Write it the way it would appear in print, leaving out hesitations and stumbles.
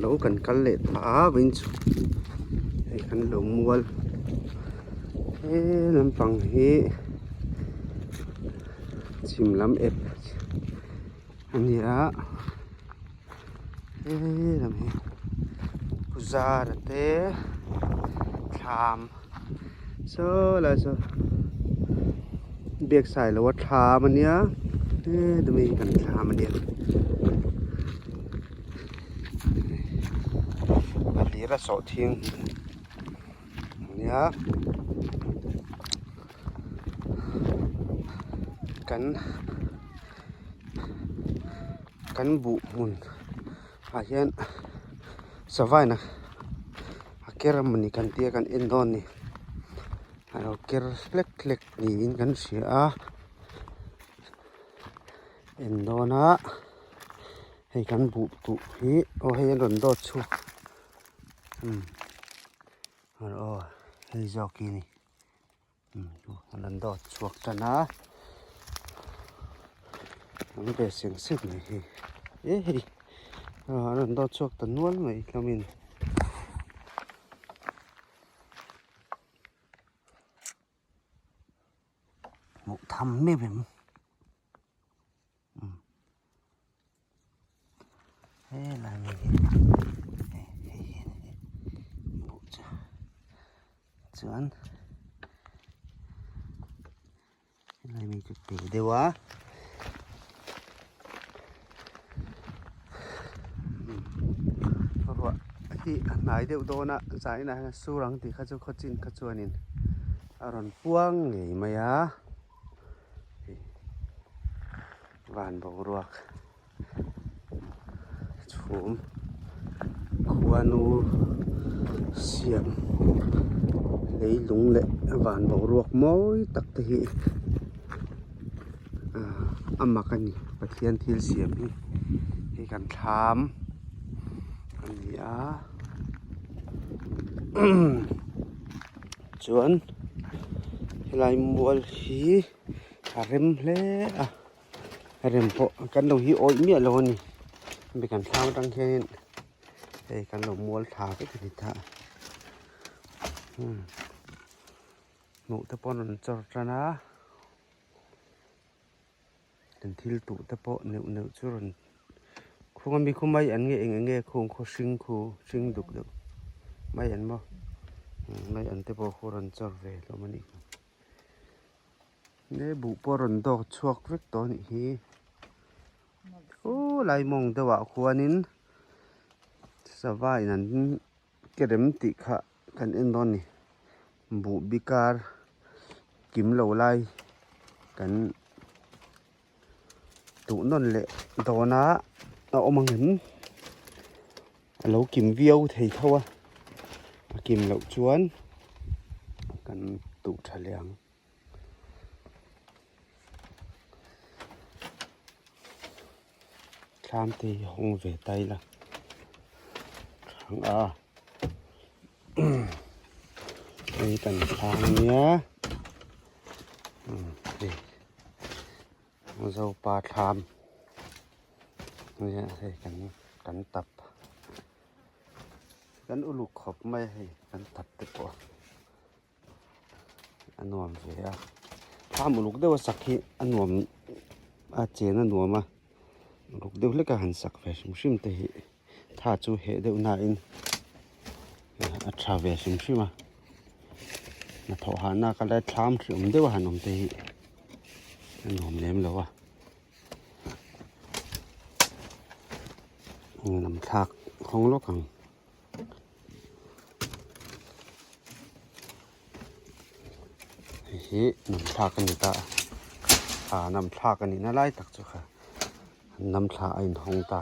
Lo kan kal leh ta a vawiin chu hei kan lo mual he lampang hi chhim lam ep a ni a he lam hi puzara te thlam saw lai saw biaksai lo a thlam a nia he mi hi kan thlam a nia. Pahnih a sawh thing ania kan kan buh hmun ah hian sava in a ker emawni kan tia kan en dawn a ni a lo ker hlek hlek niin kan hria a en dawn a. Hei kan buh tuh hi aw hei an rawn dawt chhuak umm aw hei zawk hi a ni umm an rawn dawt chhuak tan a an ve seng seng mai hei e hei an rawn dawt chhuak ta nual mai hlawmin. Hmuh tham meuh em. Helai mi hi hei hei hi a ni buh chu chuan helai mi chu te deuh a ruah hi a hnai deuh dawn a zainah hian a sur ang tih kha chu khawchin kha chuanin a rawn puang ngei mai a. Van boruak chhum khuanu siam leilung leh van boruak mawi tak te hi a mak a ni Pathian thil siam hi hei kan thlam a ni a chuan helai mual hi a rem hle a a rem pawh kan lo hi awih miah lo a ni hemi kan thlang atang hianin hei kan lo mual thla vek a ni ta umm hmuh te pawh an rawn chawr tan a kan thil tuh te pawh neuh neuh chu rawn khung a mi khu mai an nge eng eng nge khung khaw hring khu hring duk deuh mai an maw mai an te pawh khu rawn chawr ve hlawm a nih kha. He buh pawh a rawn dawk chhuak vek tawh a nih hi aw lai mawng deuh ah khuanin sava in an kerem tih kha kan en dawn a ni buh bikar kim lo lai kan tuh nawn leh dawn a a awm ang em a lo kim viau thei tho a a kim loh chuan kan tuh tha leh ang. Thlam te hi hawng ve ta ila a hei kan thlam ania hei Zopa thlam nia hei kan kan tap kan uluk khawp mai a hei kan tap te pawh. A nuam ve a thlam uluk deuh a sak hi a nuam a chen a nuam a uluk deuh hlek a han sak ve hrim hrim te hi tha chu heh deuh nain a tha ve hrim hrim a hnathawh hahna ka lai thlam hriawm deuh a han awm te hi a nuam lem lo a lam thlak hawng lawk ang. Hei hi nam thlak a ni ta a ah nam thlak a nihna lai tak chu kha nam thla a inhawng ta.